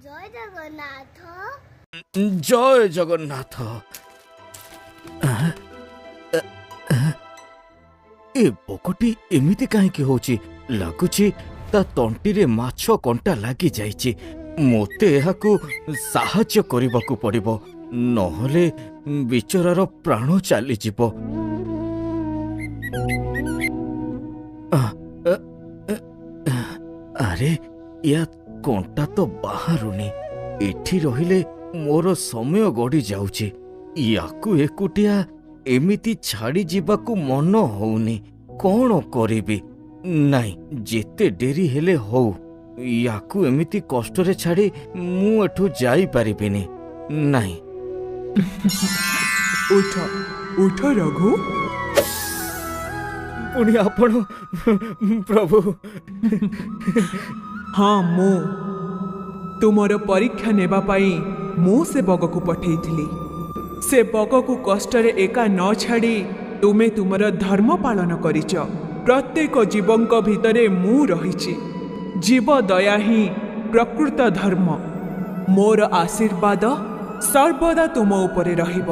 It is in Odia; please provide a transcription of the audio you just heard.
ଜୟ ଜଗନ୍ନାଥ। ଜୟ ଜଗନ୍ନାଥ। ଏ ବଗଟି ଏମିତି କାହିଁକି ହଉଛି? ଲାଗୁଛି ତା ତଣ୍ଟିରେ ମାଛ କଣ୍ଟା ଲାଗିଯାଇଛି। ମୋତେ ଏହାକୁ ସାହାଯ୍ୟ କରିବାକୁ ପଡ଼ିବ, ନହେଲେ ବିଚରାର ପ୍ରାଣ ଚାଲିଯିବ। ଆରେ, ୟା କଣ୍ଟା ତ ବାହାରୁନି। ଏଠି ରହିଲେ ମୋର ସମୟ ଗଡ଼ି ଯାଉଛି। ୟାକୁ ଏକୁଟିଆ ଏମିତି ଛାଡ଼ିଯିବାକୁ ମନ ହଉନି। କ'ଣ କରିବି? ନାଇଁ, ଯେତେ ଡେରି ହେଲେ ହଉ, ୟାକୁ ଏମିତି କଷ୍ଟରେ ଛାଡ଼ି ମୁଁ ଏଠୁ ଯାଇପାରିବିନି। ନାଇଁ। ଉଠ, ଉଠ ରଘୁ। ପୁଣି ଆପଣ ପ୍ରଭୁ? ହଁ, ମୁଁ। ତୁମର ପରୀକ୍ଷା ନେବା ପାଇଁ ମୁଁ ସେ ବଗକୁ ପଠେଇଥିଲି। ସେ ବଗକୁ କଷ୍ଟରେ ଏକା ନ ଛାଡ଼ି ତୁମେ ତୁମର ଧର୍ମ ପାଳନ କରିଛ। ପ୍ରତ୍ୟେକ ଜୀବଙ୍କ ଭିତରେ ମୁଁ ରହିଛି। ଜୀବ ଦୟା ହିଁ ପ୍ରକୃତ ଧର୍ମ। ମୋର ଆଶୀର୍ବାଦ ସର୍ବଦା ତୁମ ଉପରେ ରହିବ।